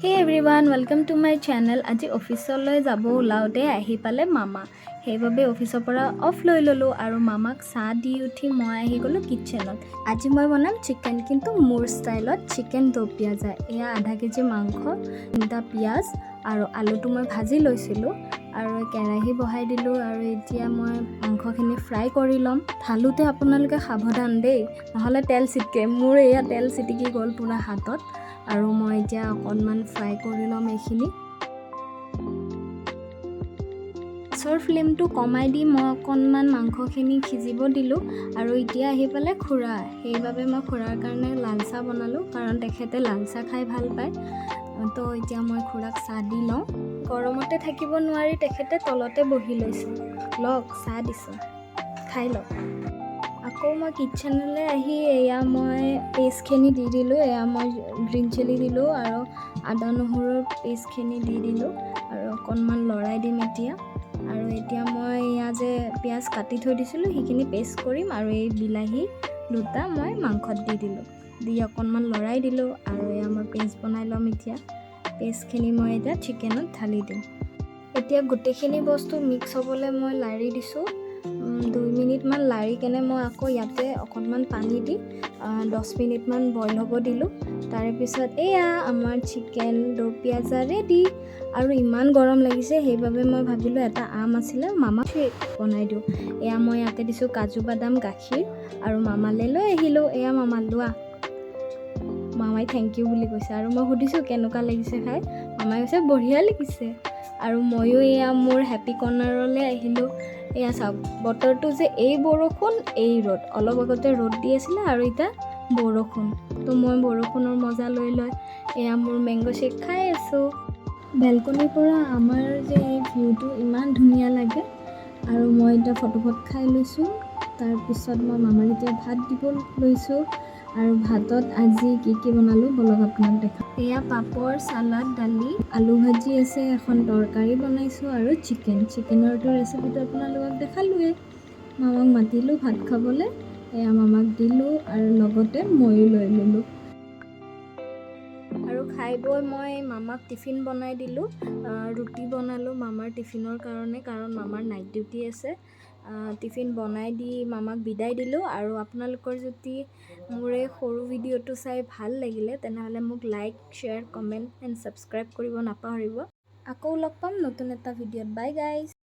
Hey everyone, welcome to my channel. আজি অফিচলৈ যাব ওলাওঁতে আহি পালে মামা। সেইবাবে অফিচৰ পৰা অফ লৈ ল'লোঁ আৰু মামাক চাহ দি উঠি মই আহি গ'লোঁ কিটচেনত। আজি মই বনাম চিকেন, কিন্তু মোৰ ষ্টাইলত চিকেন দো পিয়াজা। এয়া আধা কেজি মাংস, তিনিটা পিঁয়াজ আৰু আলুটো মই ভাজি লৈছিলোঁ আৰু কেৰাহী বহাই দিলোঁ আৰু এতিয়া মই মাংসখিনি ফ্ৰাই কৰি ল'ম। ঢালোতে আপোনালোকে সাৱধান দেই, নহ'লে তেল ছিটকে। মোৰ এয়া তেল ছিটিকি গ'ল পূৰা হাতত। আৰু মই এতিয়া অকণমান ফ্ৰাই কৰি ল'ম এইখিনি। গেছৰ ফ্লেমটো কমাই দি মই অকণমান মাংসখিনি সিজিব দিলোঁ। আৰু এতিয়া আহি পালে খুৰা। সেইবাবে মই খুৰাৰ কাৰণে লাল চাহ বনালোঁ, কাৰণ তেখেতে লাল চাহ খাই ভাল পায়। তো এতিয়া মই খুৰাক চাহ দি লওঁ। গৰমতে থাকিব নোৱাৰি তেখেতে তলতে বহি লৈছে। লওক, চাহ দিছোঁ, খাই লওক। আকৌ মই কিটচেনলৈ আহি এয়া মই পেষ্টখিনি দি দিলোঁ। এয়া মই গ্ৰীণ চিলি দিলোঁ আৰু আদা নহৰুৰ পেষ্টখিনি দি দিলোঁ আৰু অকণমান লৰাই দিম এতিয়া। আৰু এতিয়া মই এয়া যে পিঁয়াজ কাটি থৈ দিছিলোঁ, সেইখিনি পেষ্ট কৰিম আৰু এই বিলাহী দুটা মই মাংসত দি দিলোঁ, দি অকণমান লৰাই দিলোঁ। আৰু এয়া মই পেষ্ট বনাই ল'ম এতিয়া। পেষ্টখিনি মই এতিয়া চিকেনত ঢালি দিম। এতিয়া গোটেইখিনি বস্তু মিক্স হ'বলৈ মই লাৰি দিছোঁ। 2 মিনিটমান লাৰি কেনে মই আকৌ ইয়াতে অকণমান পানী দি 10 মিনিটমান বইল হ'ব দিলোঁ। তাৰে পিছত এয়া আমাৰ চিকেন দো পিয়াজা ৰেডি। আৰু ইমান গৰম লাগিছে, সেইবাবে মই ভাবিলোঁ এটা আম আছিলে, মামাক শ্বেক বনাই দিওঁ। এয়া মই ইয়াতে দিছোঁ কাজু বাদাম, গাখীৰ আৰু মামালৈ লৈ আহিলোঁ। এয়া মামা, লোৱা। মামাই thank U বুলি কৈছে আৰু মই সুধিছোঁ কেনেকুৱা লাগিছে খাই। মামাই কৈছে বঢ়িয়া লাগিছে। আৰু ময়ো এয়া মোৰ হেপী কৰ্ণাৰলৈ আহিলোঁ। এয়া চাওক, বতৰটো যে এই বৰষুণ, এই ৰ'দ। অলপ আগতে ৰ'দ দি আছিলে আৰু এতিয়া বৰষুণ। তো মই বৰষুণৰ মজা লৈ লৈ এয়া মোৰ মেংগ' শ্বেক খাই আছোঁ। বেলকনিৰ পৰা আমাৰ যে এই ভিউটো ইমান ধুনীয়া লাগে। আৰু মই এতিয়া ফটোফট খাই লৈছোঁ। তাৰপিছত মই মামাক এতিয়া ভাত দিব লৈছোঁ। আৰু ভাতত আজি কি কি বনালোঁ, ব'লক আপোনাক দেখাওঁ। এয়া পাপৰ, চালাড, দালি, আলু ভাজি আছে, এখন তৰকাৰী বনাইছোঁ আৰু চিকেন। চিকেনৰটো ৰেচিপিটো আপোনালোকক দেখালোৱেই। মামাক মাতিলোঁ ভাত খাবলৈ। এয়া মামাক দিলোঁ আৰু লগতে ময়ো লৈ ল'লোঁ। আৰু খাই বৈ মই মামাক টিফিন বনাই দিলোঁ। ৰুটি বনালোঁ মামাৰ টিফিনৰ কাৰণে, কাৰণ মামাৰ নাইট ডিউটি আছে। টিফিন বনাই দি মামাক বিদায় দিলোঁ। আৰু আপোনালোকৰ যদি মোৰ এই সৰু ভিডিঅ'টো চাই ভাল লাগিলে, তেনেহ'লে মোক like, share, comment and subscribe কৰিব নাপাহৰিব। আকৌ লগ পাম নতুন এটা ভিডিঅ'ত। Bye guys.